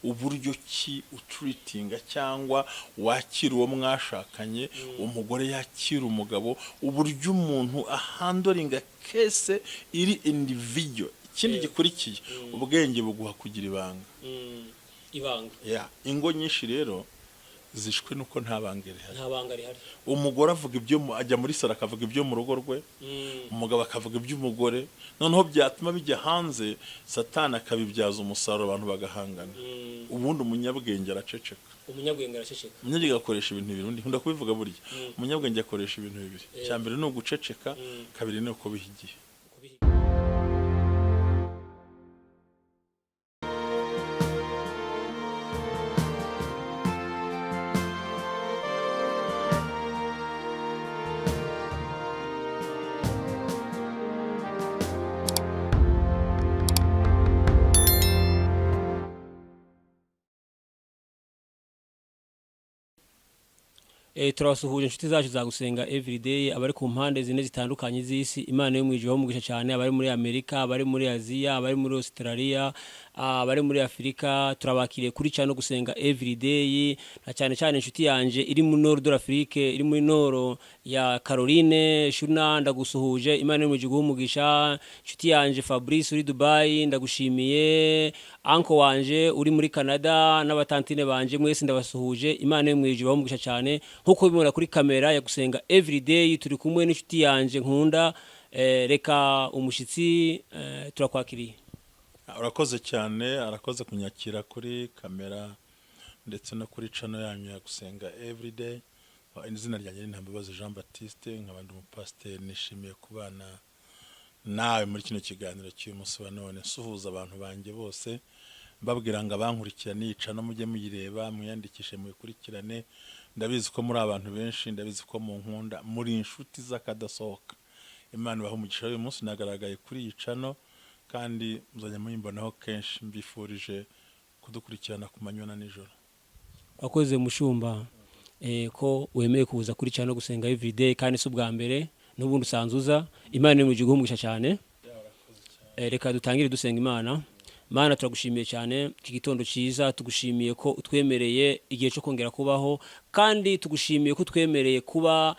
Uburyo ki utreatinga cyangwa wakira uwo mwashakanye, umugore yakira umugabo, uburyo umuntu ahandlinga case iri individual. Ikindi gikurikiye, ubwenge buguha kugira ibanga. Ibanga. Yeah. Ingo nyinshi rero zishwe nuko nta banga rihari. Nta banga rihari. Umugore avuga ibyo ajya muri salon akavuga ibyo mu rugo rwe, umugabo akavuga iby'umugore, noneho byatuma bijya hanze, Satani akabibyaza umusaruro, abantu bagahangana. Ubundi umunyabwenge araceceka. Umunyabwenge araceceka. Umunyabwenge akoresha ibintu bibiri. Undi nkunda kubivuga burya, umunyabwenge akoresha ibintu bibiri: icya mbere ni uguceceka, kabiri ni ukubiha igihe. Turabasuhuje inshuti zacu za Gusenga Everyday, abari ku mpande zine zitandukanye z'isi. Imana yo mu ijuru umugisha cyane, abari muri Amerika, abari muri Aziya, abari muri Australia, abari muri Afurika. Turabakiriye kuri channel Gusenga Everyday, na cyane cyane inshuti yanje iri muri Nord de l'Afrique, iri muri Nord ya Caroline Shuna, ndagusuhuje. Imana yo mu ijuru umugisha. Inshuti yanje Fabrice uri Dubai, ndagushimiye. Uncle wanje uri muri Canada n'abatantine banje mwese ndabasuhuje. Imana yo mu ijuru umugisha cyane. Nkuko bibona kuri kamera ya Gusenga Everyday, turi kumwe n'inshuti yanje nkunda. Reka umushitsi, turakwakiriye. Urakoze cyane, arakoze kunyakira kuri kamera ndetse no kuri channel yanyu ya Gusenga Everyday. Izina ryanjye ni Ntambabazi Jean Baptiste, nkaba ndi umupasiteri. Nishimiye kubana nawe muri kino kiganiro cy'uyu munsi wa none, nsuhuza abantu banjye bose, mbabwira ngo abankurikira niyica no mujye muyireba, mwiyandikishe, muyikurikirane. Ndabizi ko muri abantu benshi, ndabizi ko munkunda, muri inshuti z'akadasohoka. Imana ibahe umugisha. Uyu munsi nagaragaye kuri iyi channel kandi muzajya muyimbonaho kenshi. Mbifurije kudukurikirana ku manywa na nijoro. Wakoze mushumba, ko wemeye kuza kuri channel Gusenga Everyday, kandi si ubwa mbere, n'ubundi usanzwe uza. Imana iri mu gihugu umugisha cyane. Reka dutangire dusenga Imana. Mana, turagushimiye cyane iki gitondo cyiza. Tugushimiye ko utwemereye igihe cyo kongera kubaho, kandi tugushimiye ko utwemereye kuba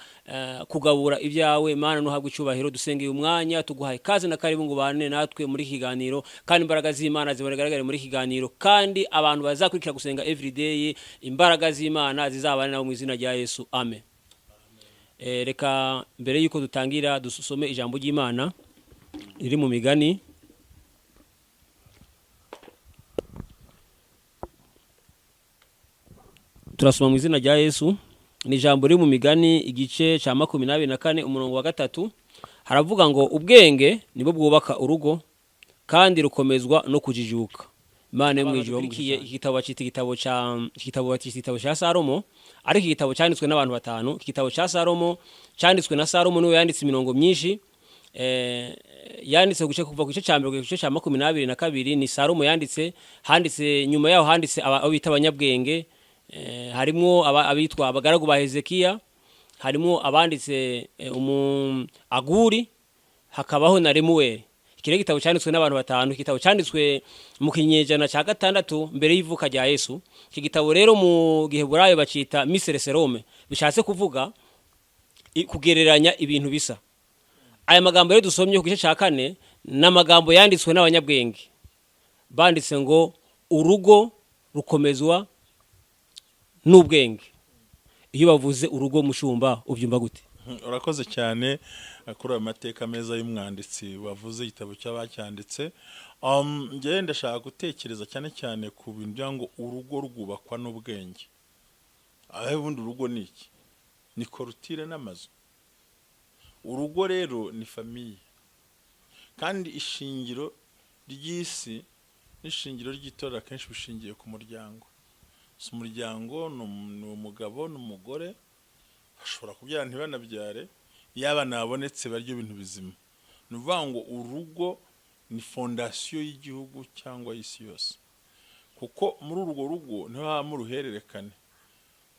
kugabura ibyawe. Mana, nuhabwe icyubahiro. Dusengeye umwanya, tuguhaye kaze na karibu ngo ubane natwe muri iki kiganiro, kandi imbaraga z'Imana zigaragare muri iki kiganiro, kandi abantu bazakurikira Gusenga Everyday, imbaraga z'Imana zizabane nabo mu izina rya Yesu, amen. Reka mbere y'uko dutangira dusome ijambo ry'Imana riri mu Migani. Turasoma mu izina rya Yesu. Ni ijambo riri mu Migani igice cya 24, umurongo wa 3. Haravuga ngo: "Ubwenge nibwo bwubaka urugo, kandi rukomezwa no kujijuka." Imana yo mu ijuru. Igitabo bacita igitabo cya, igitabo bacita igitabo cya Salomo, ariko igitabo cyanditswe n'abantu batanu. Igitabo cya Salomo cyanditswe na Salomo, niwe yanditse imirongo myinshi. Yanditse guce kuva ku gice cya mbere kugeza ku gice cya 22 ni Salomo yanditse. Handitse nyuma yaho, handitse abo bita abanyabwenge, harimwo abitwa abagaragu ba Hezekiya, harimo abanditse Aguri, hakabaho na Lemuweli. Iki rero igitabo cyanditswe n'abantu batanu. Igitabo cyanditswe mu kinyejana cya gatandatu mbere y'ivuka rya Yesu. Iki gitabo rero mu Giheburayo bacita Misereserome, bishatse kuvuga kugereranya ibintu bisa. Aya magambo rero dusomye ku gice cya kane ni amagambo yanditswe n'abanyabwenge. Banditse ngo urugo rukomezwa n'ubwenge. Iyo bavuze urugo, mushumba, ubyumva gute? Urakoze cyane kuri ayo mateka meza y'umwanditsi wavuze igitabo cy'abacyanditse. Njyewe ndashaka gutekereza cyane cyane ku bintu bya ngo urugo rwubakwa n'ubwenge. Aho ubundi urugo ni iki? Ni clôture n'amazu? Urugo rero ni famille, kandi ishingiro ry'isi n'ishingiro ry'itorero akenshi bishingiye ku muryango. Si umuryango ni umugabo n'umugore, bashobora kubyara ntibanabyare, iyo abana babonetse baryo ibintu bizima. Ni ukuvuga ngo urugo ni fondation y'igihugu cyangwa y'isi yose, kuko muri urwo rugo niho habamo uruhererekane.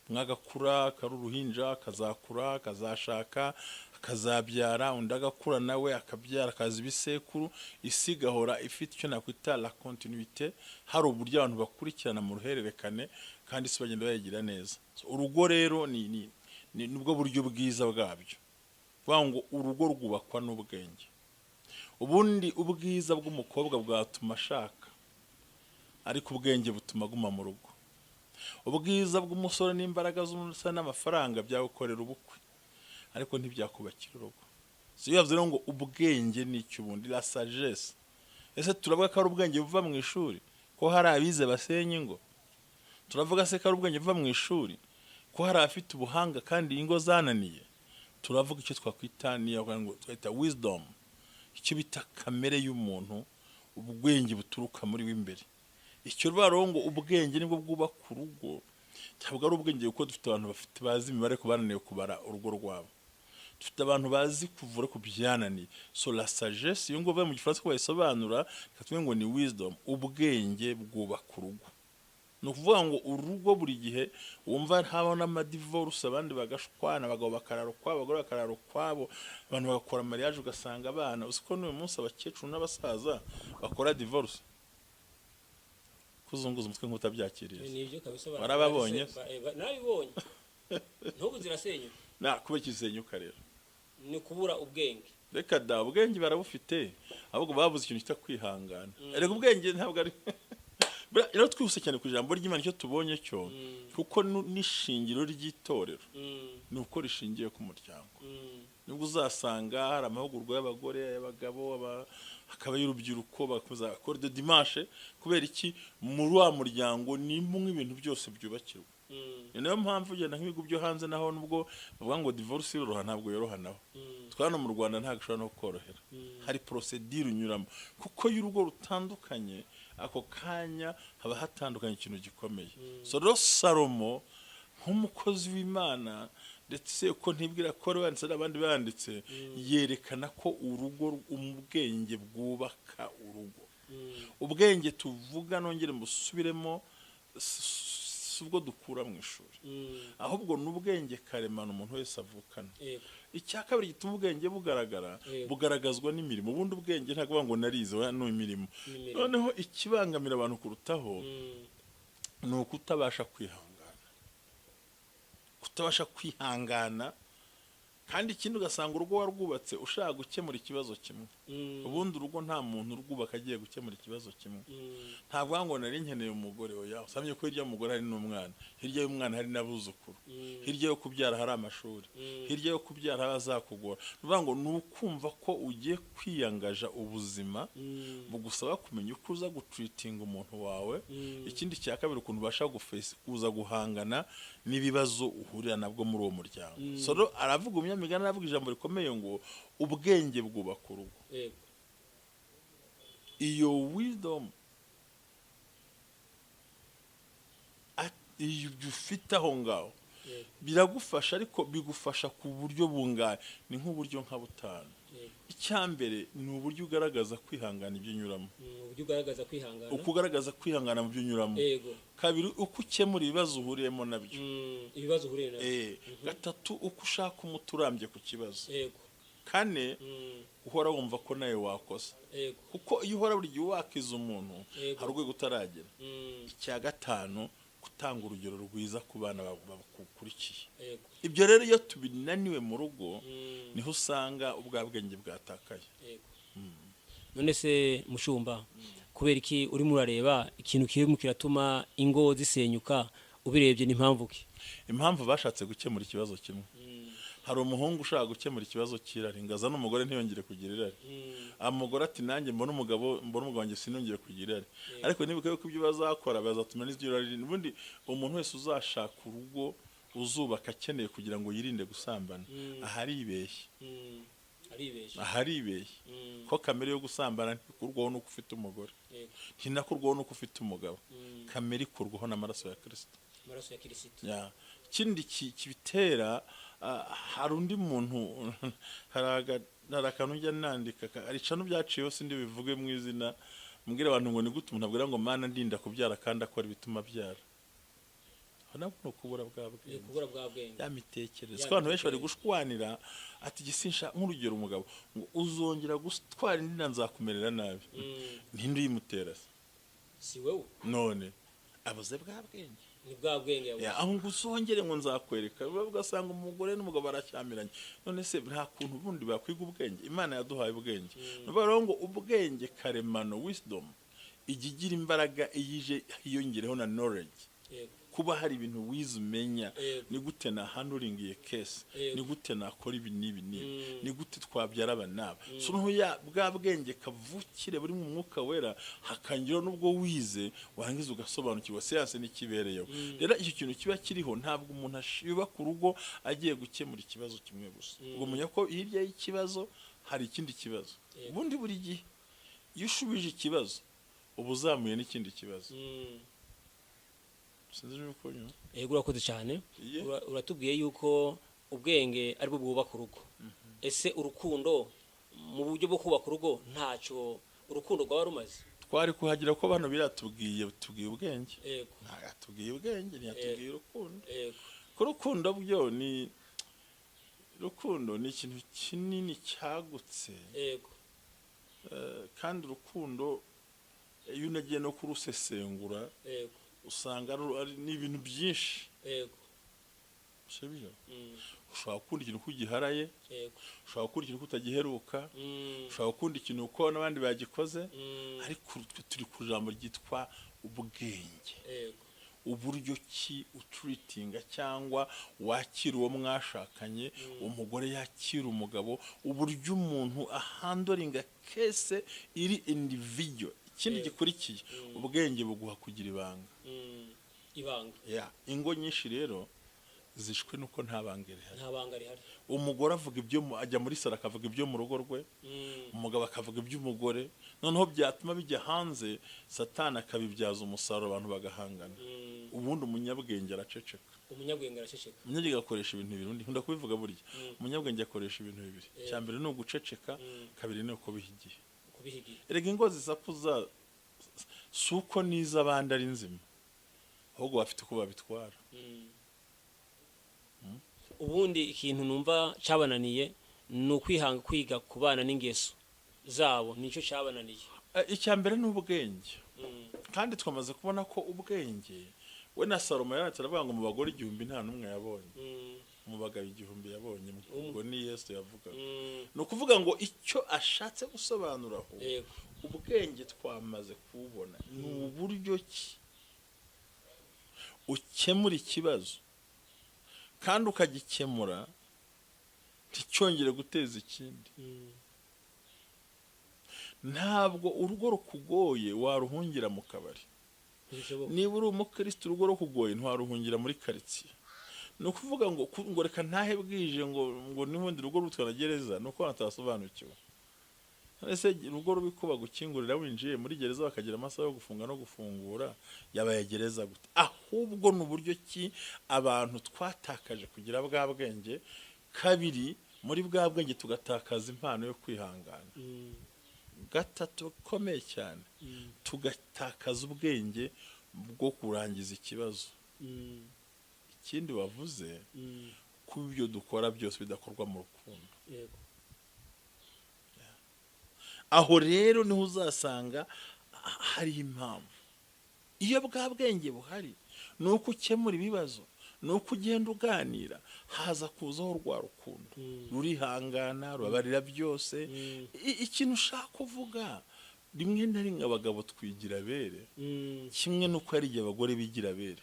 Umwe agakura akari uruhinja, akazakura, akazashaka, akazabyara, undi agakura nawe akabyara, akaza ibisekuru. Isi igahora ifite icyo nakwita la continuité. Hari uburyo abantu bakurikirana mu ruhererekane, kandi isi bagenda bayigira neza. So, urugo rero ni nibwo buryo bwiza bwabyo. Kuvuga ngo urugo rwubakwa n'ubwenge. Ubundi ubwiza bw'umukobwa bwatuma ashaka, ariko ubwenge butuma aguma mu rugo. Ubwiza bw'umusore n'imbaraga z'umusore n'amafaranga byagukorera ubukwe, ariko ntibyakubakira urugo. Si iyo bavuze rero ngo ubwenge ni icyo, ubundi la sagesse, ese turavuga ko ari ubwenge buva mu ishuri, ko hari abize basenya ingo? Turavuga se ko ari ubwenge buva mu ishuri, ko hari abafite ubuhanga kandi ingo zananiye? Turavuga icyo twakwita, niyo ngo twita wisdom, icyo bita kamere y'umuntu, ubwenge buturuka muri we imbere. Icyo rero ngo ubwenge nibwo bwubaka urugo, ntabwo ari ubwenge, kuko dufite abantu bafite bazi imibare ko bananiwe kubara urugo rwabo. Dufite abantu bazi kuvura ko byananiye. So la sagesse, iyo ngo mu Gifaransa ko bayisobanura, reka tuvuge ngo ni wisdom. Ubwenge bwubaka urugo. Ni ukuvuga ngo urugo buri gihe wumva habaho n'amadivorce, abandi bagashwana, abagabo bakarara ukwabo, abagore bakarara ukwabo, abantu bagakora mariage, ugasanga abana. Uzi ko n'uyu munsi abakecuru n'abasaza bakora divorce? Kuzunguza umutwe nk'utabyakiriye. Nibyo kabisa. Warababonye? Narabibonye, ntubu zirasenyuka. Na kuba kisenyuka rero Ni kubura ubwenge. Reka da, ubwenge barabufite, ahubwo babuze ikintu cyitwa kwihangana. Erega ubwenge ntabwo ari. Buriya rero twihuse cyane ku ijambo ry'Imana, icyo tubonye cyo, kuko n'ishingiro ry'itorero ni uko rishingiye ku muryango. Nibwo uzasanga hari amahugurwa y'abagore, ay'abagabo, hakaba y'urubyiruko, bagakomeza école de dimanche. Kubera iki? Muri wa muryango ni imwe ibintu byose byubakirwa. Ni nayo mpamvu ugenda nk'ibihugu byo hanze, naho nubwo bavuga ngo divorce iroroha, ntabwo yoroha naho. Twa hano mu Rwanda ntabwo ishobora no kukorohera. Hari procédure unyuramo, kuko iyo urugo rutandukanye, ako kanya haba hatandukanye ikintu gikomeye. So rero Salomo nk'umukozi w'Imana, ndetse uko ntibwira ko wari wanditse n'abandi banditse, yerekana ko urugo, ubwenge bwubaka urugo. Ubwenge tuvuga, nongere mbusubiremo, si ubwo dukura mu ishuri, ahubwo ni ubwenge karemano umuntu wese avukana. Icya kabiri gituma ubwenge bugaragara, bugaragazwa n'imirimo. Ubundi ubwenge ntabwo bavuga ngo narize, oya, ni imirimo. Imirimo. Noneho ikibangamira abantu kurutaho ni ukutabasha kwihangana, kutabasha kwihangana. Kandi ikindi, ugasanga urugo warwubatse ushaka gukemura ikibazo kimwe. Ubundi urugo nta muntu urwubaka agiye gukemura ikibazo kimwe. Ntabwo ngo nari nkeneye umugore, oya. Usabye ko hirya y'umugore hari n'umwana, hirya y'umwana hari n'abuzukuru, hirya yo kubyara hari amashuri, hirya yo kubyara hari azakugora. Ni ukuvuga ngo ni ukumva ko ugiye kwiyangaja ubuzima bugusaba kumenya uko uza gutreatinga umuntu wawe. Ikindi cya kabiri, ukuntu ubasha kuza guhangana n'ibibazo uhurira nabwo muri uwo muryango. So rero aravuga, umunyamigani aravuga ijambo rikomeye ngo ubwenge bwubaka urugo. Iyo wisdom iyo ufite aho ngaho biragufasha, ariko bigufasha ku buryo bungahe? Ni nk'uburyo nka butanu. Icya mbere ni uburyo ugaragaza kwihangana ibyo unyuramo. Uburyo ugaragaza kwihangana. Uko ugaragaza kwihangana mu byo unyuramo. Kabiri, uko ukemura ibibazo uhuriyemo nabyo. Ibibazo uhuriye nabyo. Gatatu, uko ushaka umuti urambye ku kibazo. Kane, uhora wumva ko nawe wakosa, kuko iyo uhora buri gihe wakiza umuntu, hari urwego utaragera. Icya gatanu, gutanga urugero rwiza ku bana bakukurikiye. Ibyo rero iyo tubinaniwe mu rugo, niho usanga ubwa bwenge bwatakaye. None se mushumba, kubera iki urimo urareba ikintu kirimo kiratuma ingo zisenyuka? Ubirebye ni impamvu ki? Impamvu, bashatse gukemura ikibazo kimwe. Hari umuhungu ushaka gukemura ikibazo cy'irari, ngo azane umugore ntiyongere kugira irari. Umugore ati nanjye mbone umugabo, mbone umugabo wanjye, sinongere kugira irari. Ariko nibuka yuko ibyo bazakora bazatuma n'iryo rari. Ubundi umuntu wese uzashaka urugo, uzubaka akeneye kugira ngo yirinde gusambana, aharibeshye. Aribeshya. Aharibeshye, ko kamere yo gusambana ntikurwaho n'uko ufite umugore, ntinakurwaho n'uko ufite umugabo. Kamere ikurwaho n'amaraso ya Kirisito. Amaraso ya Kirisito. Ya. Ikindi kibitera, hari undi muntu, hari akantu njya nandika, hari icano byaciyeho, sindi bivuge mu izina, mbwira abantu ngo ni gute umuntu abwira ngo Mana ndinda kubyara kandi akora ibituma abyara? Nabwo ni ukubura bwa Ni bwenge, ukubura bwa bwenge. Ya mitekerereze. Ya Ko abantu benshi bari mitekerereze. gushwanira ati gisinsha, nk'urugero umugabo ngo uzongera gutwara indi nda nzakumerera nabi. Ntinde uyimutera se? Si wewe. None abuze bwa bwenge. Ni bwa bwenge yabuze. Ya, aho ngo uzongere ngo nzakwereka, ugasanga umugore n'umugabo barashyamiranye. None se nta kuntu bundi bakwiga ubwenge? Imana yaduhaye ubwenge. Ni ukuvuga rero ngo ubwenge karemano, wisdom, ijya igira imbaraga iyo ije hiyongereho na knowledge, kuba hari ibintu wize umenya. Ni gute nahandlinga iyi case? Ni gute nakora ibi n'ibi n'ibi? Ni gute twabyara aba n'aba? So noneho ya bwa bwenge kavukire buri mu Mwuka Wera, hakangiraho n'ubwo wize, warangiza ugasobanukirwa siyanse n'ikibereyeho. Rero icyo kintu kiba kiriho, ntabwo umuntu yubaka urugo agiye gukemura ikibazo kimwe gusa. Ubwo menya ko hirya y'ikibazo hari ikindi kibazo. Ubundi buri gihe iyo ushubije ikibazo, uba uzamuye n'ikindi kibazo. Sinzi niba uko nyuma. Yego, urakoze cyane. Iye. Uratubwiye yuko ubwenge aribwo bwubaka urugo. Ese urukundo mu buryo bwo kubaka urugo, ntacyo urukundo rwaba rumaze? Twari kuhagira ko bano biratubwiye, tubwiye ubwenge. Ntabwo yatubwiye ubwenge, ntiyatubwiye urukundo. Ko urukundo byo ni urukundo, ni ikintu kinini cyagutse. Kandi urukundo iyo unagiye no kurusesengura, usanga ni ibintu byinshi. Sibyo? Ushobora gukunda ikintu uko ugiharaye, ushobora gukunda ikintu uko utagiheruka, ushobora gukunda ikintu uko n'abandi bagikoze, ariko twe turi ku jambo ryitwa ubwenge, uburyo ki utreatinga cyangwa wakira uwo mwashakanye, umugore yakira umugabo, uburyo umuntu ahandlinga case iri individual. Ikindi gikurikiye, ubwenge buguha kugira ibanga. Ibanga. Ya, ingo nyinshi rero zishwe nuko nta banga rihari. Nta banga rihari. Umugore avuga ibyo ajya muri salo akavuga ibyo mu rugo rwe, umugabo akavuga iby'umugore, noneho byatuma bijya hanze, Satani akabibyaza umusaruro, abantu bagahangana. Ubundi umunyabwenge araceceka. Umunyabwenge araceceka. Umunyabwenge akoresha ibintu bibiri. Undi nkunda kubivuga burya, umunyabwenge akoresha ibintu bibiri: icya mbere ni uguceceka, kabiri ni ukubiha igihe. Kubiha igihe. Erega ingo zisakuza si uko n'iz'abandi ari nzima, ahubwo bafite uko babitwara. Ubundi ikintu numva cyabananiye ni ukwihanga, kwiga kubana n'ingeso zabo, nicyo cyabananiye. Icya mbere ni ubwenge, kandi twamaze kubona ko ubwenge, we na Salomo yaranditse aravuga ngo mu bagore 1000 nta n'umwe yabonye, mu bagabo 1000 yabonye umwe. Ubwo ni Yesu yavugaga. Ni ukuvuga ngo icyo ashatse gusobanura aho, ubwenge twamaze kububona, ni uburyo ki ukemura ikibazo kandi ukagikemura nticyongere guteza ikindi. Ntabwo urugo rukugoye waruhungira mu kabari. Ntibishoboka. Niba uri umukristo, urugo rukugoye ntiwaruhungira muri karitsiye. Ni ukuvuga ngo ngo reka ntahe bwije, ngo n'ubundi urugo rutwa na gereza, ni uko batasobanukiwe. Ese urugo rubi ko bagukingurira winjiye muri gereza, bakagira amasaha yo gufunga no gufungura, yabaye gereza gute? Ahubwo ni uburyo ki abantu twatakaje kugira bwa bwenge. Kabiri, muri bwa bwenge tugatakaza impano yo kwihangana. Gatatu gakomeye cyane, tugatakaza ubwenge bwo kurangiza ikibazo. Ikindi wavuze, ko ibyo dukora byose bidakorwa mu rukundo. Aho rero niho uzasanga hari impamvu. Iyo bwa bwenge buhari, ni uko ukemura ibibazo, ni uko ugenda uganira, haza kuzaho rwa rukundo, rurihangana, rubabarira byose. Ikintu ushaka kuvuga, rimwe na rimwe abagabo twigira abere, kimwe n'uko hari igihe abagore bigira abere.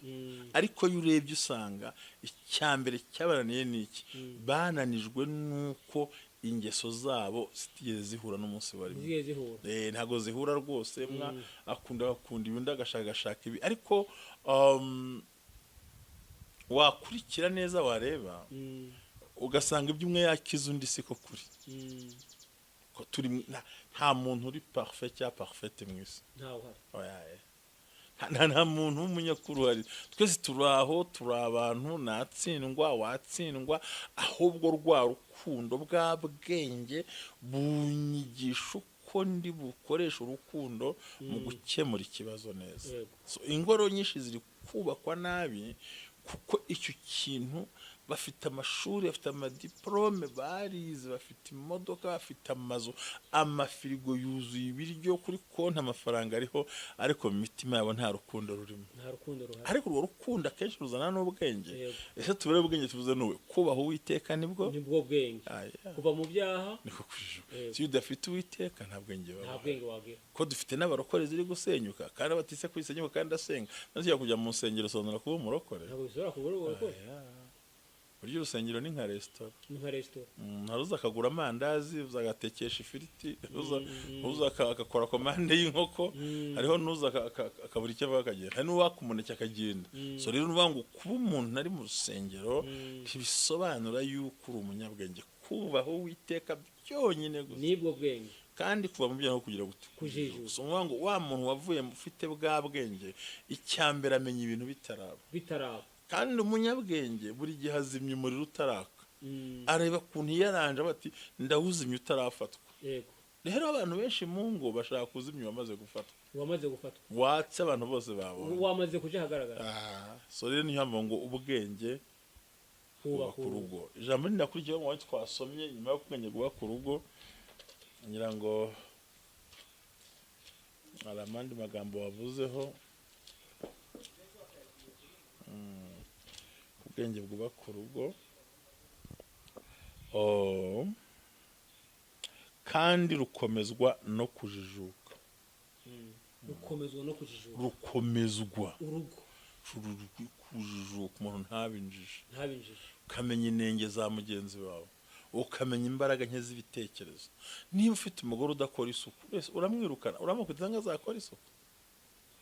Ariko iyo urebye usanga icya mbere cyabananiye ni iki? Bananijwe n'uko ingeso zabo zitigeze zihura n'umunsi wa rimwe. Zigiye zihura. Ntabwo zihura rwose. Mwa akunda ibi, undi agashakashaka ibi, ariko wakurikira neza, wareba, ugasanga ibyo umwe yakiza undi siko kuri. Ko turi nta muntu uri parfait cyangwa parfaite mu isi. Ntawe uhari. Oya, eh. Nta muntu w'umunyakuri uhari. Twese turi aho, turi abantu, natsindwa, watsindwa. Ahubwo rwa rukundo, bwa bwenge bunyigisha uko ndi bukoresha urukundo mu gukemura ikibazo neza. So, ingoro nyinshi ziri kubakwa nabi. Kuko icyo kintu, bafite amashuri, bafite amadiporome, barize, bafite imodoka, bafite amazu, amafirigo yuzuye ibiryo, kuri konti amafaranga ariho, ariko mu mitima yabo nta rukundo rurimo. Nta rukundo ruhari. Ariko urwo rukundo akenshi ruzana n'ubwenge. Ese tubere ubwenge tubuze n'uwe kubaha Uwiteka nibwo Nibwo bwenge. Aya. Kuva mu byaha Niko kujijuka. Yego. Iyo udafite Uwiteka, nta bwenge Nta buba. bwenge wagira. Ko dufite n'abarokore ziri gusenyuka, kandi batise kwisenyuka kandi asenga, maze kujya mu nsengero sobanura kuba umurokore. Ntabwo bishobora kubura uburokore. Aya. Burya urusengero ni nka resitora. Ni nka resitora. Hari uza akagura amandazi, uza agatekesha ifiriti, uza agakora komande y'inkoko, hariho n'uza akabura icyo avuga akagenda, hari n'uwaka umuneke akagenda. So rero ni ukuvuga ngo kuba umuntu ari mu rusengero ntibisobanura yuko uri umunyabwenge. Kubaha Uwiteka byonyine gusa Nibwo bwenge. Kandi kuva mu byaha, kugira gute? Kujijuka. So ukuvuga ngo wa muntu wavuye ufite bwa bwenge, icya mbere amenya ibintu bitaraba. Bitaraba. Kandi umunyabwenge buri gihe azimya umuriro utaraka. Areba ukuntu yiyaranje, bati ndawuzimya utarafatwa. Rero abantu benshi mu ngo bashaka kuzimya uwamaze gufatwa. Wamaze gufatwa. Watse abantu bose babonye. Wamaze kuja ahagaragara. Ah, so rero niyo mpamvu ngo ubwenge kubaka bwubaka urugo. Ijambo rinakurikiyeho mu twasomye nyuma yo ubwenge bwubaka urugo, ngira ngo hari amandi magambo wavuzeho. Ubwenge bwubaka urugo. Oh. Kandi rukomezwa no kujijuka. Rukomezwa no kujijuka. Rukomezwa Urugo. Kujijuka, umuntu ntabinjije. Ntabinjije. Ukamenya inenge za mugenzi wawe, ukamenya imbaraga nke z'ibitekerezo. Niba ufite umugore udakora isuku wese, uramwirukana, uramukubita ngo azakore isuku?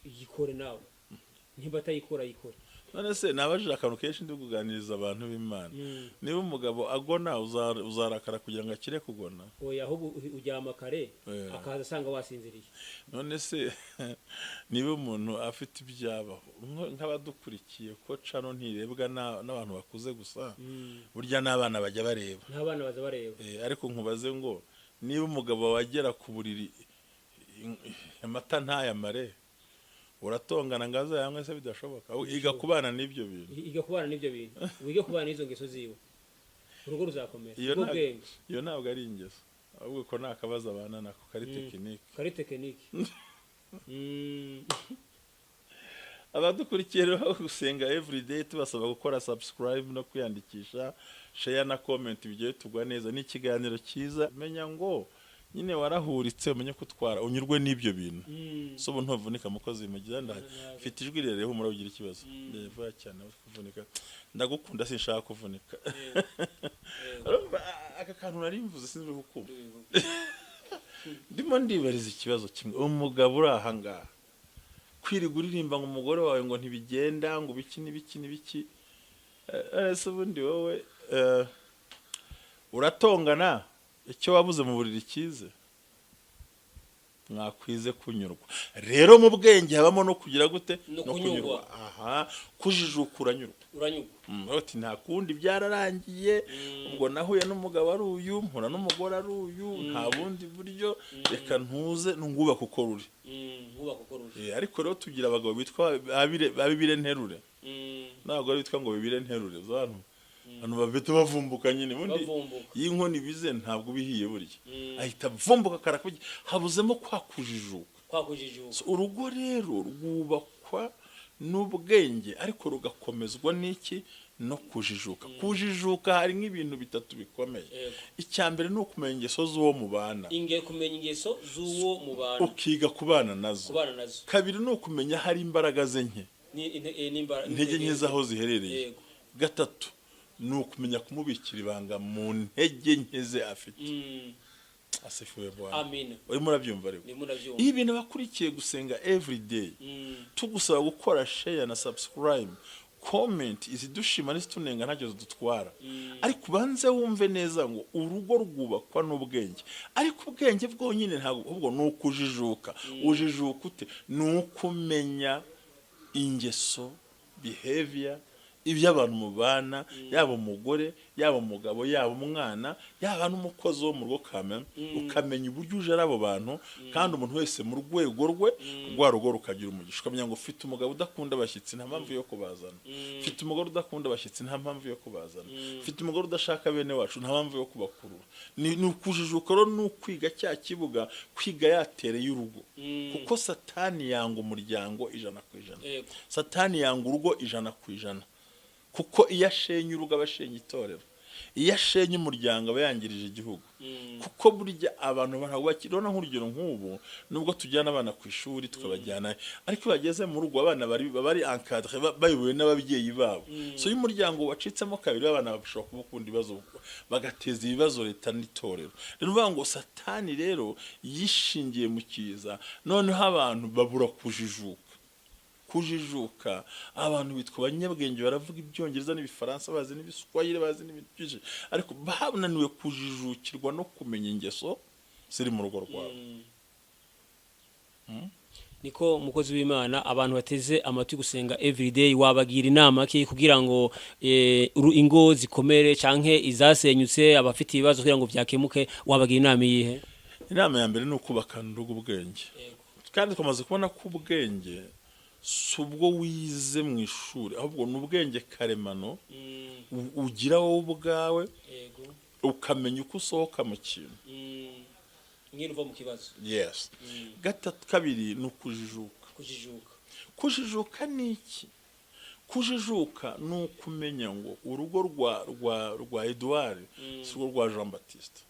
Yikore nawe, nimba atayikora, yikore. None se nabajije akantu kenshi ndi kuganiriza abantu b'Imana: niba umugabo agona, uzarakara kugira ngo akire kugona? Oya, ahubwo uryama kare, akaza asanga wasinziriye. None se niba umuntu afite ibyabaho, nk'abadukurikiye, ko cano ntirebwa n'abantu bakuze gusa, burya n'abana bajya bareba. N'abana baza bareba. Ariko nkubaze ngo niba umugabo wagera ku buriri amata ntayamare, uratongana ngo azayanywe se? Bidashoboka. Iga kubana n'ibyo bintu. Iga kubana n'ibyo bintu, wige kubana n'izo ngeso ziwe, urugo ruzakomera. Iyo Ubwo bwenge. Iyo ntabwo ari ingeso, ahubwo ko ni akabazo abana nako kari tekinike. Kari tekinike. Abadukurikiye rero gusenga everyday, tubasaba gukora subscribe no kwiyandikisha, share na comment bigiye tugwa neza. Ni ikiganiro cyiza. Menya ngo nyine warahuritse, umenye kutwara, unyurwe n'ibyo bintu. So ubu ntuvunika, mukozi mugira mfite ijwi rirerire, humura ugira ikibazo vuba cyane kuvunika. Ndagukunda, sinshaka kuvunika. Urumva, aka kantu nari mvuze, sinzi kukumva. Ndimo ndibariza ikibazo kimwe: umugabo uri aha ngaha kwirirwa uririmba ngo umugore wawe ngo ntibigenda, ngo ibiki n'ibiki n'ibiki, ese ubundi wowe uratongana icyo wabuze mu buriri cyize? Mwakwize kunyurwa. Rero mu bwenge habamo no kugira gute? No kunyurwa. Aha, kujijuka, uranyurwa. Uranyurwa. Uti nta kundi, byararangiye. Ubwo nahuye n'umugabo ari uyu, mpura n'umugore ari uyu, nta bundi buryo, reka ntuze ngubake uko ruri. Wubaka uko ruri. Ariko rero tugira abagabo bitwa abibire nterure n'abagore bitwa ngo bibire nterure. Abantu bahita bavumbuka nyine ubundi. Bavumbuka. Iyo inkono ibize ntabwo uba ihiye burya, ahita avumbuka karakubye, habuzemo kwa kujijuka. Kwa kujijuka. So, urugo rero rwubakwa n'ubwenge, ariko rugakomezwa n'iki? No kujijuka. Kujijuka hari nk'ibintu bitatu bikomeye. Icya mbere ni ukumenya ingeso z'uwo mubana. Kumenya ingeso z'uwo mubana. Ukiga kubana nazo. Kubana nazo. Kabiri ni ukumenya hari imbaraga ze nke, intege nke z'aho ziherereye. Gatatu ni ukumenya kumubikira ibanga mu ntege nke ze afite. Asifiwe Bwana. Amina. Urimo urabyumva ariko? Ndimo ndabyumva. Iyo ibintu bakurikiye gusenga everyday, tugusaba gukora share na subscribe, comment, izidushima n'izitunenga ntacyo zidutwara, ariko ubanze wumve neza ngo urugo rwubakwa n'ubwenge. Ariko ubwenge bwonyine ntabwo, ahubwo ni ukujijuka. Ujijuka ute? Ni ukumenya ingeso, behavior, Ibyo abantu mubana, yaba umugore, yaba umugabo, yaba umwana, yaba n'umukozi wo mu rugo, kamenya ukamenya uburyo uje ari abo bantu, kandi umuntu wese mu rwego rwe, rwa rugo rukagira umugisha. Ukamenya ngo ufite umugabo udakunda abashyitsi, nta mpamvu yo kubazana. Ufite umugore udakunda abashyitsi, nta mpamvu yo kubazana. Ufite umugore udashaka bene wacu, nta mpamvu yo kubakurura. Ni ukujijuka rero, ni ukwiga cya kibuga, kwiga yatereye y'urugo, kuko Satani yanga umuryango 100%. Satani yanga urugo 100%, kuko iyo ashenye urugo aba ashenye itorero, iyo ashenye umuryango aba yangirije igihugu. Kuko burya abantu ntabwo bakibona. Nk'urugero, nk'ubu nubwo tujyana abana ku ishuri tukabajyana, ariko iyo bageze mu rugo abana bari encadré, bayobowe n'ababyeyi babo. So iyo umuryango wacitsemo kabiri, abana bashobora kuba ukunda ibibazo, bagateza ibibazo leta n'itorero. Rero uvuga ngo Satani rero yishingiye mu kiza, noneho abantu babura kujijuka. Kujijuka, abantu bitwa abanyabwenge, baravuga Ibyongereza n'Ibifaransa, bazi n'Ibiswahili, bazi n'ibintu byinshi, ariko bananiwe kujijukirwa no kumenya ingeso ziri mu rugo rwabo. Niko umukozi w'Imana, abantu bateze amatwi Gusenga Everyday, wabagira inama ki kugira ngo ingo zikomere canke izasenyutse, abafite ibibazo kugira ngo vyakemuke, wabagira inama iyihe? Inama ya mbere ni ukubakana urugo ubwenge. Kandi twamaze kubona ko ubwenge si ubwo wize mu ishuri, ahubwo ni ubwenge karemano ugira wowe ubwawe, ukamenya uko usohoka mu kintu. Nyine uva mu kibazo. Yes. Gatatu, kabiri ni ukujijuka. Kujijuka. Kujijuka ni iki? Kujijuka ni ukumenya ngo urugo rwa Edouard si urwo rwa Jean Baptiste,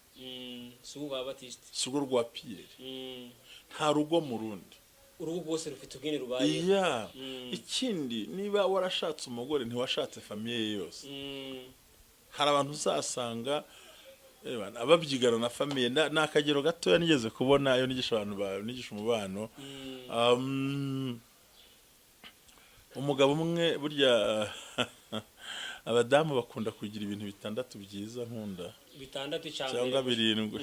Si uwa Baptiste, si urwo rwa Pierre. Nta rugo mu rundi. Urugo rwose rufite ubwene rubaye. Iya. Ikindi, niba warashatse umugore, ntiwashatse famille ye yose. Hari abantu uzasanga ababyigana na famille. Ni akagero gatoya nigeze kubona iyo nigisha abantu, nigisha umubano. Umugabo umwe, burya abadamu bakunda kugira ibintu bitandatu byiza nkunda. Bitandatu cya Cyangwa mbere. birindwi.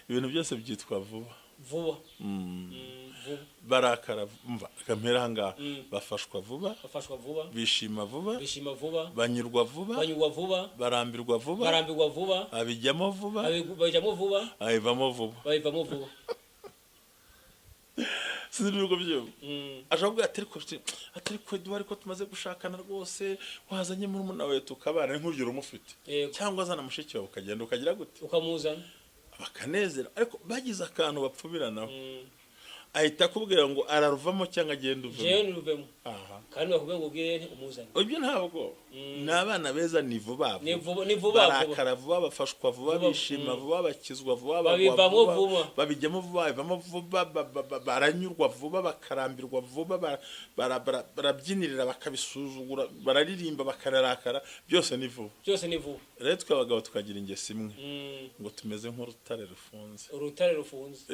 Ibintu byose byitwa vuba. Vuba. Vuba. Barakara, mva kampera ahangaha. Bafashwa vuba. Bafashwa vuba. Bishima vuba. Bishima vuba. Banyurwa vuba. Banyurwa vuba. Barambirwa vuba. Barambirwa vuba. Abijyamo vuba. Babijyamo vuba. Abivamo vuba. Babivamo vuba. Sinzi niba byumva. Ashobora kuvuga ati ariko Edouard, ariko tumaze gushakana rwose, wazanye murumuna wawe tukabana, ni nk'urugero umufite, cyangwa azana mushiki wawe, ukagenda ukagira gute? Ukamuzana. Bakanezera, ariko bagize akantu bapfubiranaho, ahita akubwira ngo araruvamo cyangwa agenda uvemo. Jewe niruvemo. Aha. Kandi bakubwira ngo ubwire umuzane. Ibyo ntabwo ni abana beza, ni vuba. Ni vuba, ni vuba vuba. Barakara vuba, bafashwa vuba, Vuba, bishima vuba, bakizwa vuba, bagwa Babivamo vuba. Babijyamo vuba, babivamo vuba, baranyurwa vuba, bakarambirwa vuba, barabyinirira bakabisuzugura, bararirimba bakararakara, byose ni vuba. Byose ni vuba. Rero twe abagabo tukagira ingeso imwe, ngo tumeze nk'urutare rufunze. Urutare rufunze.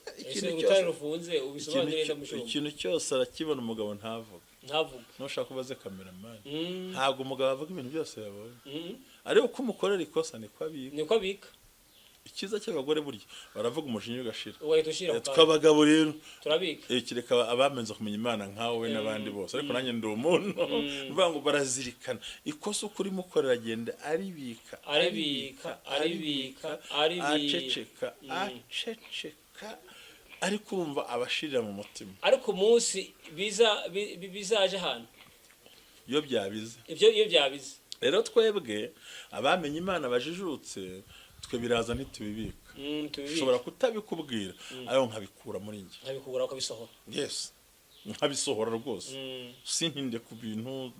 Ese Ikintu urutare cyose rufunze, ubisobanure neza, mushumba. Ikintu cyose arakibona, umugabo ntavuge. Ntavuge. Nushaka ubaze kameramani. Ntabwo umugabo avuga ibintu byose yabonye, ariko uko umukorera ikosa niko abika. Niko abika. Icyiza cy'abagore burya baravuga umujinya ugashira. Ugahita ushyira ku kantu. Tw'abagabo rero Turabika. Kereka abamenze kumenya Imana nkawe n'abandi bose, ariko nanjye ndi umuntu. Ni ukuvuga ngo barazirikana ikosa uko urimo ukorera, agenda aribika. Aribika, aribika, aribika. Aceceka, aceceka, ariko urumva abashirira mu mutima. Ariko umunsi biza bizaje ahantu, Iyo byabize. Ibyo iyo byabize. Rero twebwe abamenye Imana bajijutse, twe biraza ntitubibika. Tubibika. Ushobora kutabikubwira, ariko nkabikura muri njye. Nkabikubura ukabisohora. Yes, nkabisohora rwose. Sintinde ku bintu,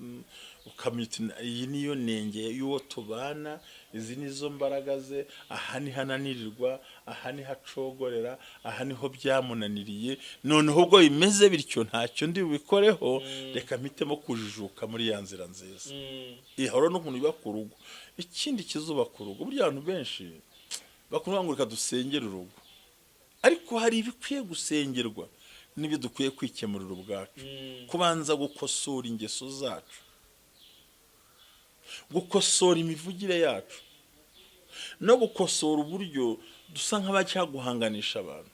ukamenya uti, iyi niyo nenge y'uwo tubana, izi nizo mbaraga ze, aha niho ananirirwa, aha niho acogorera, aha niho byamunaniriye. Noneho ubwo bimeze bityo, ntacyo ndi bubikoreho, reka mpitemo kujijuka muri ya nzira nziza. Ihora n'ukuntu yubaka urugo. Ikindi kizubaka urugo, burya abantu benshi bakunda ngo reka dusengere urugo, ariko hari ibikwiye gusengerwa n'ibyo dukwiye kwikemurira ubwacu. Kubanza gukosora ingeso zacu, gukosora imivugire yacu, no gukosora uburyo dusa nk'abacyaguhanganisha abantu.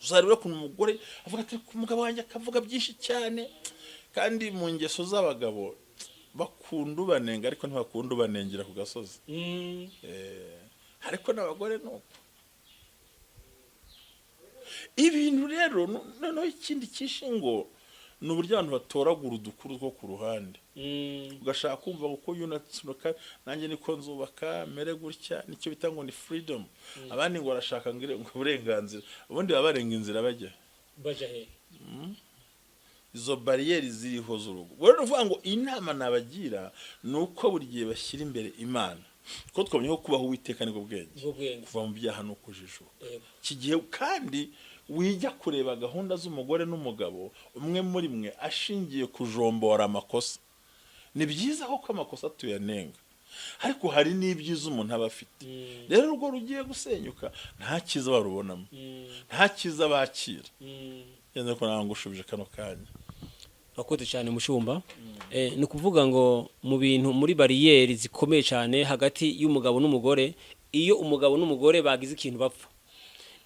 Uzareba ukuntu umugore avuga ati umugabo wanjye akavuga byinshi cyane, kandi mu ngeso z'abagabo. Bakunda ubanenga, ariko ntibakunda ubanengera ku gasozi. Ariko n'abagore ni uko. Ibintu rero noneho ikindi cyishe ngo ni uburyo abantu batoragura udukuru two ku ruhande, ugashaka kumva uko yunatsuka, nanjye niko nzubaka mere gutya. Nicyo bita ngo ni freedom. Abandi ngo barashaka ngo uburenganzira, ubundi baba barenga inzira bajya Baja he? Izo bariyeri ziriho z'urugo. Ubwo rero uvuga ngo inama nabagira ni uko buri gihe bashyira imbere Imana, kuko twabonye ko kubaho Uwiteka nibwo bwenge. Ubwo bwenge. Kuva mu byaha no kujijuka. Yego. Iki gihe kandi wijya kureba gahunda z'umugore n'umugabo, umwe muri mwe ashingiye kujombora amakosa. Ni byiza koko amakosa tuyanenga, ariko hari n'ibyiza umuntu aba afite. Rero urwo rugiye gusenyuka, nta cyiza barubonamo, nta cyiza bakira. Yenda ko nawe ngushubije kano kanya. Wakoze cyane, mushumba. Ni ukuvuga ngo mu bintu, muri bariyeri zikomeye cyane hagati y'umugabo n'umugore, iyo umugabo n'umugore bagize ikintu bapfa,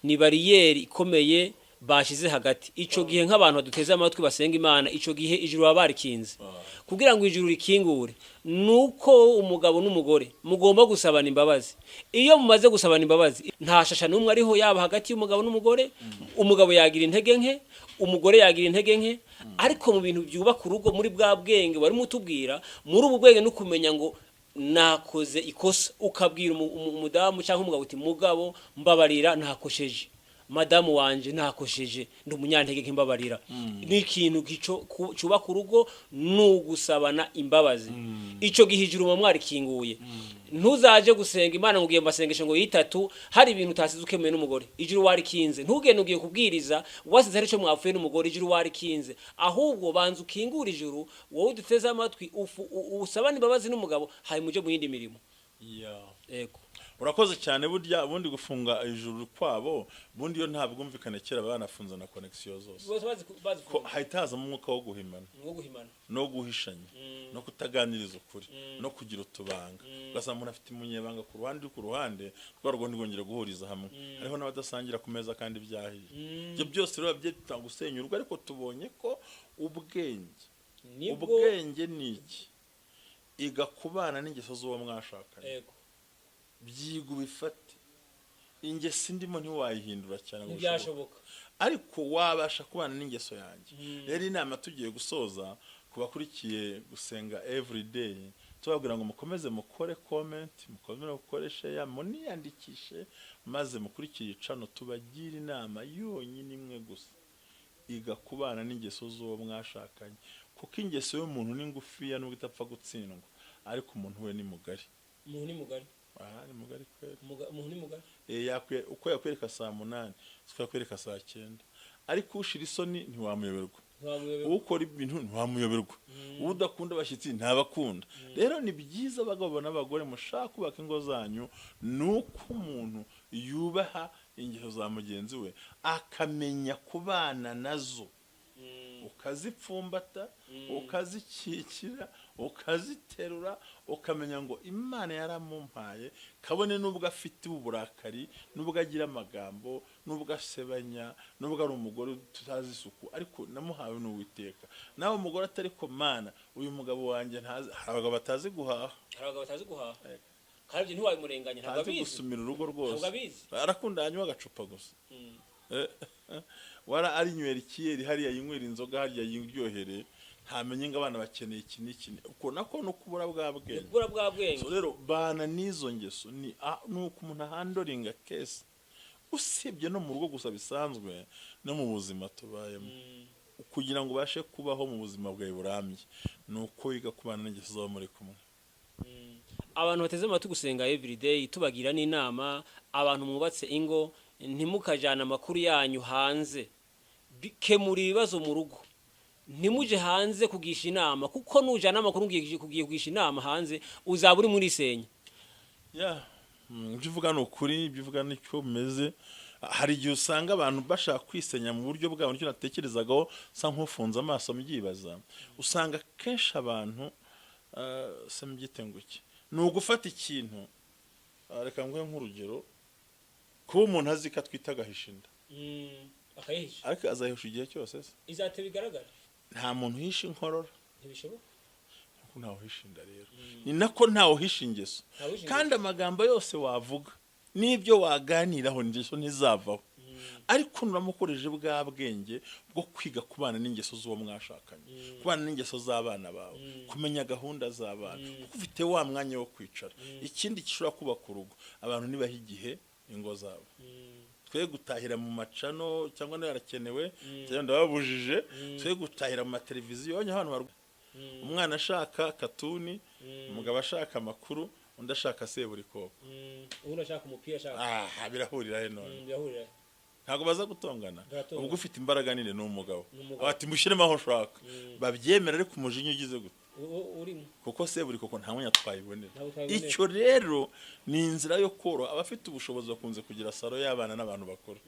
ni bariyeri ikomeye bashize hagati. Ico gihe nk'abantu baduteze amatwi basenga Imana, ico gihe ijuru baba barikinze. Kugira ngo ijuru rikingure, nuko umugabo n'umugore mugomba gusabana imbabazi. Iyo mumaze gusabana imbabazi, nta shasha n'umwe ariho, yaba hagati y'umugabo n'umugore. Umugabo yagira intege nke, umugore yagira intege nke, ariko mu bintu byubaka urugo, muri bwa bwenge wari mutubwira, muri ubu bwenge no kumenya ngo nakoze ikosa, ukabwira umudamu cyangwa umugabo uti: "Mugabo, mbabarira, nakosheje. Madamu wanje, nakosheje, ndi umunyantege nke, mbabarira." Ni ikintu cyubaka urugo, ni ugusabana imbabazi. Ico gihe ijuru muba mwarikinguye. Ntuzaje gusenga Imana ngo ugiye mu masengesho ngo yitatu, hari ibintu utasize ukemuye n'umugore. Ijuru warikinze. Ntugende ugiye kubwiriza wasize hari ico mwapfuye n'umugore. Ijuru warikinze. Ahubwo banza ukingure ijuru, wowe uduteze amatwi, usabane imbabazi n'umugabo, hanyuma uje mu yindi mirimo. Yego. Urakoze cyane. Burya ubundi gufunga ijuru kwabo, ubundi iyo nta bwumvikane, kera banafunze na connexion zose. Bose bazi. Ko hahita hazamo umwuka wo guhimana, wo guhimana, no guhishanya, no kutaganiriza ukuri, no kugira utubanga, ugasanga umuntu afite umunyebanga ku ruhande uri ku ruhande rwa rwo ntirwongere guhuriza hamwe. Hariho n'abadasangira ku meza kandi byahiye. Ibyo byose rero byita gusenya urugo. Ariko tubonye ko ubwenge, nibwo ubwenge ni iki? Iga kubana n'ingeso z'uwo mwashakanye. Byiga, ubifate. Ingeso ndimo ntiwayihindura cyane ngo bishoboke. Ntibyashoboka. Ariko wabasha kubana n'ingeso yanjye. Rero inama tugiye gusoza ku bakurikiye Gusenga Everyday, tubabwira ngo mukomeze mukore comment, mukomeze mukore share, muniyandikishe, maze mukurikire icano tubagire inama yonyine imwe gusa: iga kubana n'ingeso z'uwo mwashakanye, kuko ingeso y'umuntu ni ngufiya nubwo itapfa gutsindwa, ariko umuntu we ni mugari. Umuntu ni mugari. Aha ni mugari kweli. Umuntu ni mugari. Uko yakwereka saa 8 siko yakwereka saa 9, ariko ushira isoni ntiwamuyoberwa. Ntiwamuyoberwa. Ukora ibintu ntiwamuyoberwa. Udakunda abashyitsi ntabakunda. Rero ni byiza, abagabo n'abagore mushaka kubaka ingo zanyu, ni uko umuntu yubaha ingeso za mugenzi we, akamenya kubana nazo, ukazipfumbata, ukazikikira, ukaziterura, ukamenya ngo Imana yaramumpaye, kabone n'ubwo afite uburakari, n'ubwo agira amagambo, n'ubwo asebanya, n'ubwo ari umugore tutazi isuku, ariko namuhawe n'Uwiteka. Nawe umugore atari ko mana, uyu mugabo wanjye ntazi. Hari abagabo batazi guhaha. Hari abagabo batazi guhaha, kandi ibyo ntiwabimurenganya, ntabwo ntazi abizi. Gusumira urugo rwose. Ntabwo abizi. Arakunda hanyuma agacupa gusa. Wara arinywera ikiyeri hariya, yinywera inzoga hariya, yiryohere, ntamenye ngo abana bakeneye iki n'iki. Uko nako ni ukubura bwa bwenge. Kubura bwa bwenge. So rero bana n'izo ngeso, ni uko umuntu ahandlinga case, usibye no mu rugo gusa bisanzwe, no mu buzima tubayemo. Kugira ngo ubashe kubaho mu buzima bwawe burambye, ni uko wiga kubana n'ingeso z'abo muri kumwe. Abantu bateze amatwi Gusenga Everyday, tubagira n'inama: abantu mwubatse ingo, ntimukajyane amakuru yanyu hanze. Kemura ibibazo mu rugo, ntimuje hanze kugisha inama, kuko nujyana amakuru kugiye kugisha inama hanze, uzaba uri muri senya. Ya, ibyo uvuga ni ukuri, ibyo uvuga nicyo bimeze. Hari igihe usanga abantu bashaka kwisenya mu buryo bwabo. Nicyo natekerezagaho, nsa nk'ufunze amaso mbyibaza. Usanga kenshi abantu, se mbyite ngo iki, ni ugufata ikintu, reka nguhe nk'urugero: kuba umuntu azi ko atwite agahisha inda, Akayihisha. ariko azahisha igihe cyose se? Izate bigaragara. Nta muntu uhisha inkorora. Ntibishoboka. Nako ntawe uhisha inda rero, ni nako ntawe uhisha ingeso. Ntawe uhisha. Kandi amagambo yose wavuga n'ibyo waganiraho, ingeso ntizavaho. Ariko nuramukoresheje bwa bwenge bwo kwiga kubana n'ingeso z'uwo mwashakanye, kubana n'ingeso z'abana bawe, kumenya gahunda z'abana, kuko ufite wa mwanya wo kwicara. Ikindi gishobora kubaka urugo, abantu nibaha igihe ingo zabo. Twe gutahira mu macano, cyangwa niba yarakenewe, cyangwa ndababujije, twe gutahira mu mateleviziyo. Abantu umwana ashaka katuni, umugabo ashaka amakuru, undi ashaka seburikoko. Ubundi ashaka umupira, ashaka. Aha birahurira he none? Birahurira. Ntabwo baza gutongana? Baratongana. Ubwo ufite imbaraga nini ni umugabo. Ni umugabo. Ati mushyiremo aho ushaka, babyemera, ariko umujinya ugize gute? Urimo. Kuko seburikoko nta mwanya twayibonera. Ntabwo twayibonera. Icyo rero ni inzira yo koroha. Abafite ubushobozi bakunze kugira salo y'abana n'abantu bakuru.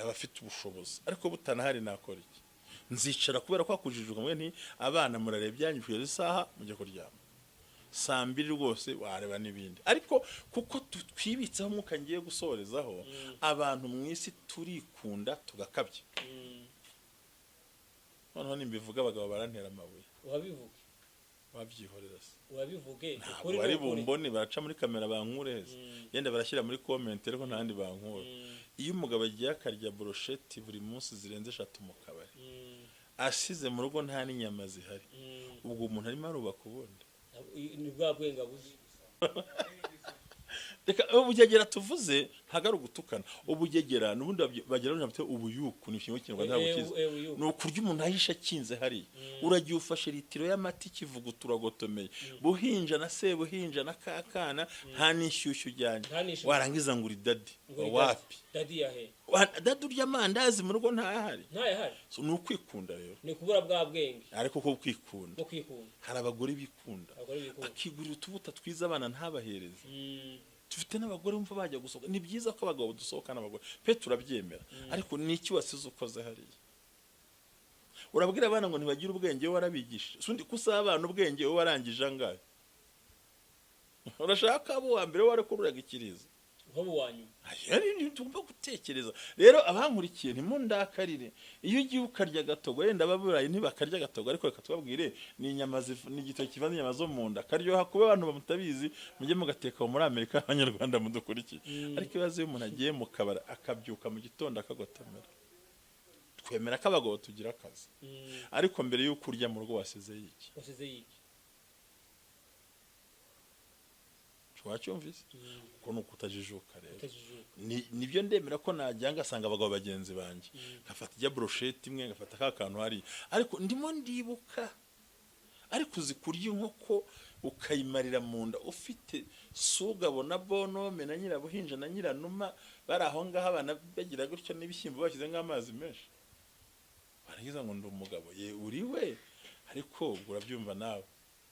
Abafite ubushobozi, ariko butanahari nakora iki? Nzicara kubera ko hakujijuka mwe nti abana murareba ibyanyu kugeza isaha mujya kuryama saa 2, rwose wareba n'ibindi. Ariko kuko twibitseho umwuka ngiye gusorezaho, abantu mu isi turikunda tugakabya. Noneho nimbivuga abagabo barantera amabuye. Wabivuge. Babyihorera se. Wabivuge. Ntabwo Ukuri bari ni ukuri. bumbone, baraca muri kamera bankure heza, yenda barashyira muri comment, ariko nta handi bankura. Iyo umugabo agiye akarya brosheti buri munsi zirenze 3 mu kabari, asize mu rugo nta n'inyama zihari, ubwo umuntu arimo arubaka ubundi? Ni bwa bwenge abuze. Reka, ubugegera tuvuze ntabwo ari ugutukana. Ubugegera n'ubundi bagira ngo bafite ubuyuku, ni ikintu kinyarwanda ntabwo Eh, kizi. Ubuyuku. Ni ukurya umuntu ahisha akinze hariya. Uragiye ufashe litiro y'amata, ikivuguto, uragotomeye, buhinja na sebuhinja na kakana, nta n'inshyushyu ujyanye. Nta n'inshyushyu. Warangiza ngo uri daddy. Ngo uri Wapi? Daddy yahe? Daddy urya amandazi mu rugo ntahari. Ntayahari. So, ni ukwikunda rero. Ni ukubura bwa bwenge. Ariko ko kwikunda. Bwo kwikunda. Hari abagore bikunda, Abagore bikunda. akigurira utubuta twiza, abana ntabahereze. Dufite n'abagore bumva bajya gusohoka. Ni byiza ko abagabo dusohokana abagore pe, turabyemera, ariko ni iki wasize ukoze hariya? Urabwira abana ngo ntibagire ubwenge, wowe warabigishije? Sundi ko usaba abana ubwenge, wowe warangije angahe? Urashaka abo uwa mbere, wowe warakururaga ikirizo. Nk'ubu wa nyuma. Aya ni ibintu tugomba gutekereza. Rero abankurikiye, ntimundakarire. Iyo ugiye ukarya agatogo, wenda ababurayi ntibakarya agatogo, ariko reka tubabwire, ni inyama ni igitoki kivanze inyama zo mu nda, karyoha kuba abantu bamutabizi, mujye mugateka muri Amerika, abanyarwanda mudukurikiye. Ariko ibibazo, iyo umuntu agiye mu kabari akabyuka mu gitondo akagotomera, twemera ko abagabo tugira akazi, ariko mbere y'uko urya mu rugo wasize yiki? Wasize yiki? Wacyumvise ko ni ukutajijuka rero. Utajijuka. Nibyo, ndemera ko najya ngasanga abagabo bagenzi banjye, nkafata ijya brosheti imwe, ngafata ka kantu hariya, ariko ndimo ndibuka. Ariko uzi kurya inkoko ukayimarira mu nda, ufite sugabo na bonome na nyirabuhinja na nyiranuma bari aho ngaho, abana bagira gutyo n'ibishyimbo bashyize nk'amazi menshi, warangiza ngo ndi umugabo? Ye, uri we, ariko ubwo urabyumva nawe.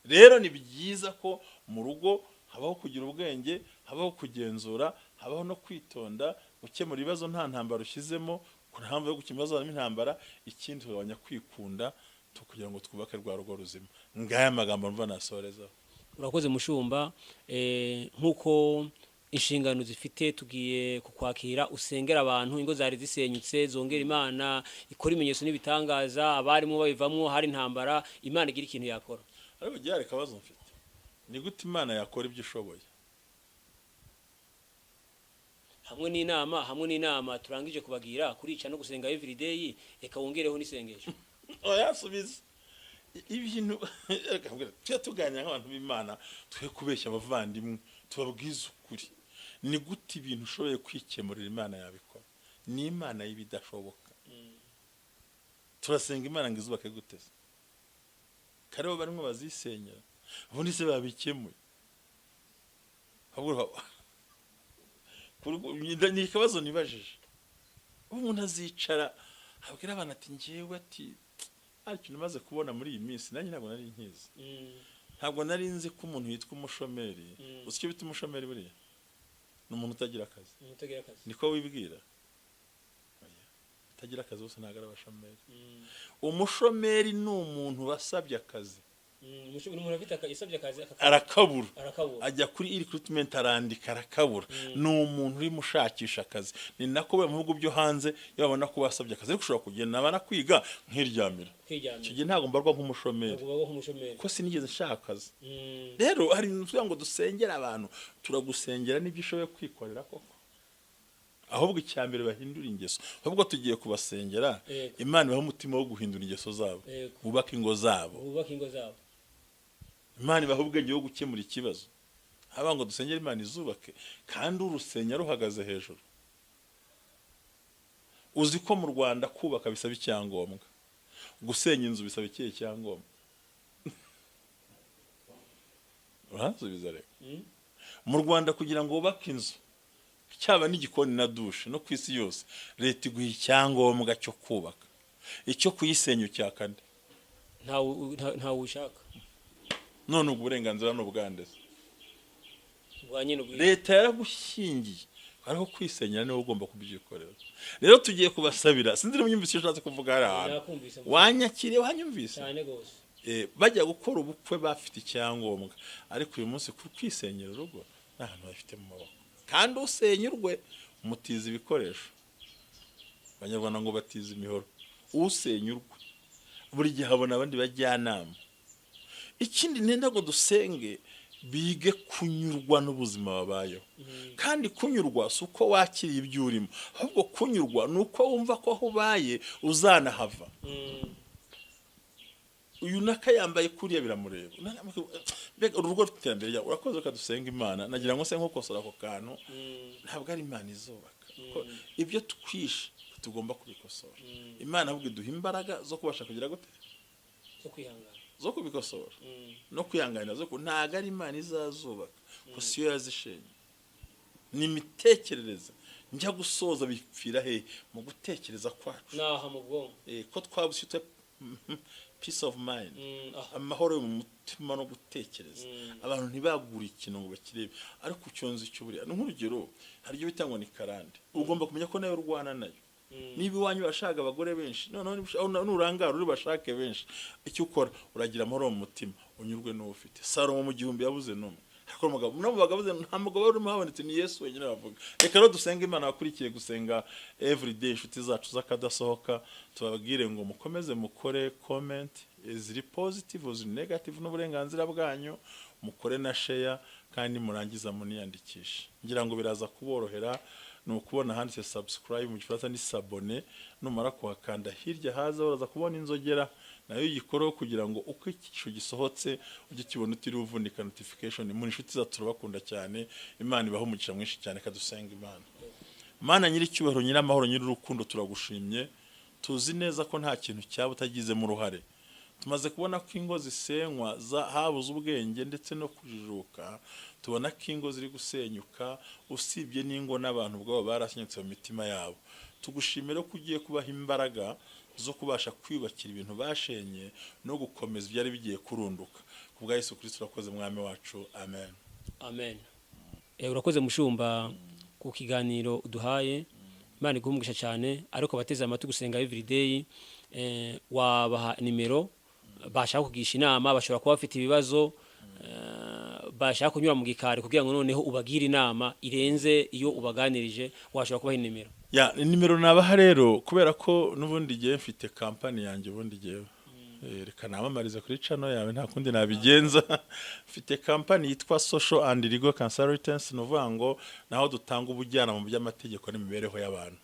Rero ni byiza ko mu rugo habaho kugira ubwenge, habaho kugenzura, habaho no kwitonda, gukemura ibibazo nta ntambara ushyizemo, ku mpamvu yo gukemura ibibazo harimo intambara. Ikindi, tugabanya kwikunda kugira ngo twubake rwa rugo ruzima. Ngaya amagambo mva nasorezaho. Urakoze mushumba. Nk'uko inshingano zifite, tugiye kukwakira usengera abantu ingo zari zisenyutse zongera, Imana ikora ibimenyetso n'ibitangaza, abarimo babivamwo, hari intambara, Imana igira ikintu yakora. Ariko gihari akabazo mfite: ni gute Imana yakora ibyo ishoboye? Hamwe n'inama turangije kubagira kurica no gusenga everyday, reka wongereho n'isengesho. Oya, subiza ibintu. Reka mbwira, tujye tuganira nk'abantu b'Imana, twe kubeshya abavandimwe, tubabwize ukuri. Ni gute ibintu ushoboye kwikemurira Imana yabikora? Ni Imana y'ibidashoboka. Turasenga Imana ngo izubake gute se? Kare bo barimo bazisenyera, ubundi se babikemuye? Ahubwo ni ikibazo nibajije. Ubu umuntu azicara abwira abana ati ngewe, ati hari ikintu maze kubona muri iyi minsi, nanjye ntabwo nari nkizi, ntabwo nari nzi ko umuntu yitwa umushomeri. Uzi icyo bita umushomeri? Buriya ni umuntu utagira akazi. Utagira akazi. Niko wibwira? Oya. Utagira akazi bose ntabwo ari abashomeri. Umushomeri ni umuntu wasabye akazi. Umuntu afite yasabye akazi arakabura. Arakabura. Ajya kuri e-recruitment, arandika, arakabura. Ni umuntu urimo ushakisha akazi. Ni nako mu bihugu byo hanze, iyo babona ko basabye akazi, ariko ushobora kugenda nabana kwiga nkiryamira. Kwiryamira. Icyo gihe ntabwo mbarwa nk'umushomeri. Ntabwo ubaho nk'umushomeri. Ko sinigeze nshaka akazi. Rero hari ibintu tuvuga ngo dusengere abantu, turagusengera n'ibyo ushoboye kwikorera koko. Ahubwo icya mbere bahindura ingeso. Ahubwo tugiye kubasengera, Imana ibahe umutima wo guhindura ingeso zabo, bubake ingo zabo. Bubake ingo zabo. Imana ibaha ubwenge bwo gukemura ikibazo. Haba ngo dusengere Imana izubake, kandi urusenya ruhagaze hejuru. Uzi ko mu Rwanda kubaka bisaba icyangombwa, gusenya inzu bisaba ikihe cyangombwa? Uransubiza reka. Mu Rwanda, kugira ngo wubake inzu, cyaba n'igikoni na douche, no ku isi yose, leta iguha icyangombwa cyo kubaka. Icyo kuyisenya ucyaka nde? Ntawe ushaka. None ubwo burenganzira ni ubwande se? Bwa nyine ubwo. Leta yaragushyingiye, ariko kwisenyera niwe ugomba kubyikorera. Rero tugiye kubasabira. Sinzi niba unyumvise icyo ushatse kuvuga hari ahantu. Nakumvise. Wanyakiriye, wanyumvise? Cyane rwose. Bajya gukora ubukwe bafite icyangombwa, ariko uyu munsi ku kwisenyera urugo nta hantu bafite mu maboko. Kandi usenya urwe mutiza ibikoresho, Abanyarwanda ngo batiza imihoro. Usenya urwe buri gihe abona abandi bajyanama. Ikindi nenda ngo dusenge, bige kunyurwa n'ubuzima babayeho. Kandi kunyurwa si uko wakiriye ibyo urimo, ahubwo kunyurwa ni uko wumva ko aho ubaye uzanahava. Uyu naka yambaye kuriya biramureba. Mbega urugo rufite iterambere ryawe! Urakoze, reka dusenga Imana. Nagira ngo se nkukosora ako kantu. Ntabwo ari Imana izubaka. Ko ibyo twishe tugomba kubikosora. Imana ahubwo iduha imbaraga zo kubasha kugira gute? Zo kwihangana. Zo kubikosora no kwihanganira. Ntabwo ari Imana izazubaka, ko siyo yazishenye, ni imitekerereze. Njya gusoza, bipfira he? Mu gutekereza kwacu. Naha mu bwonko. Ko twabuze peace of mind, Aha. amahoro yo mu mutima no gutekereza. Abantu ntibagure ikintu ngo bakirebe, ariko ucyonze icyo buriya ni nk'urugero, hari ibyo bita ngo ni karande. Ugomba kumenya ko nayo urwana nayo. Niba iwanyu bashaka abagore benshi, noneho nurangara uri bashake benshi, icyo ukora uragira amahoro mu mutima, unyurwe n'uwo ufite. Salomo mu 1000 yabuze n'umwe, ariko umugabo no mu bagabo nta mugabo wari urimo habonetse, ni Yesu wenyine bavuga. Reka rero dusenge Imana. Bakurikiye Gusenga Everyday, inshuti zacu z'akadasohoka, tubabwire ngo mukomeze mukore comment, ziri positive, ziri negative n'uburenganzira bwanyu. Mukore na share, kandi murangiza muniyandikishe. Ngira ngo biraza kuborohera, ni ukubona handitse subscribe, mu Gifaransa ni s'abonner. Numara kuhakanda, hirya haza uraza kubona inzogera, nayo uyikoreho kugira ngo uko icyiciro gisohotse ujye ukibona utiriwe uvunika notification. Muri inshuti zacu, turabakunda cyane. Imana ibahe umugisha mwinshi cyane. Kadusenga Imana. Mana nyiricyubahiro, nyiramahoro, nyir'urukundo, turagushimye. Tuzi neza ko nta kintu cyaba utagizemo uruhare. Tumaze kubona ko ingo zisenywa habuze ubwenge ndetse no kujijuka. Tubona ko ingo ziri gusenyuka, usibye n'ingo n'abantu ubwabo barasenyutse mu mitima yabo. Tugushimira ko ugiye kubaha imbaraga zo kubasha kwiyubakira ibintu bashenye no gukomeza ibyari bigiye kurunduka. Ku bwa Yesu Kristo, urakoze Mwami wacu, amen. Amen. Urakoze mushumba ku kiganiro uduhaye. Imana iguhe umugisha cyane. Ariko abateze amatwi Gusenga Everyday, wabaha nimero bashaka kugisha inama, bashobora kuba bafite ibibazo, bashaka kunyura mu gikari kugira ngo noneho ubagire inama irenze iyo ubaganirije, washobora kubaha inimero? Ya, nimero nabaha rero, kubera ko n'ubundi igihe mfite kampani yanjye, ubundi igihe reka namamarize kuri channel yawe, nta kundi nabigenza. Mfite kampani yitwa Social and Legal Consultants, ni ukuvuga ngo naho dutanga ubujyanama mu by'amategeko n'imibereho y'abantu,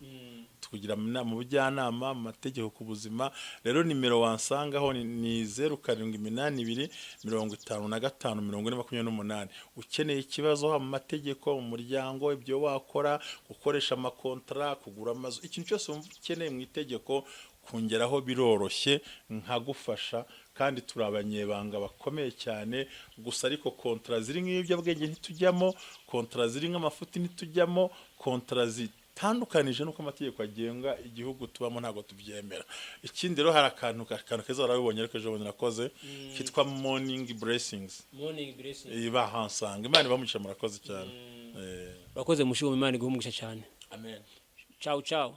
tukugira mu bujyanama mu mategeko ku buzima. Rero nimero wansangaho ni 0782554028. Ukeneye ikibazo haba mu mategeko, mu muryango, ibyo wakora, gukoresha amakontara, kugura amazu, ikintu cyose wumva ukeneye mu itegeko, kungeraho biroroshye nkagufasha. Kandi turi abanyebanga bakomeye cyane gusa, ariko kontara ziri nk'ibiyobyabwenge ntitujyamo, kontara ziri nk'amafuti ntitujyamo, kontara zitandukanije n'uko amategeko agenga igihugu tubamo ntabwo tubyemera. Ikindi rero, hari akantu keza warabibonye, ariko ejo bundi nakoze kitwa Morning Blessings. Morning Blessing. Bahansanga. Imana ibamugisha, murakoze cyane. Urakoze mushumba, Imana iguhe umugisha cyane. Amen. Ciao ciao.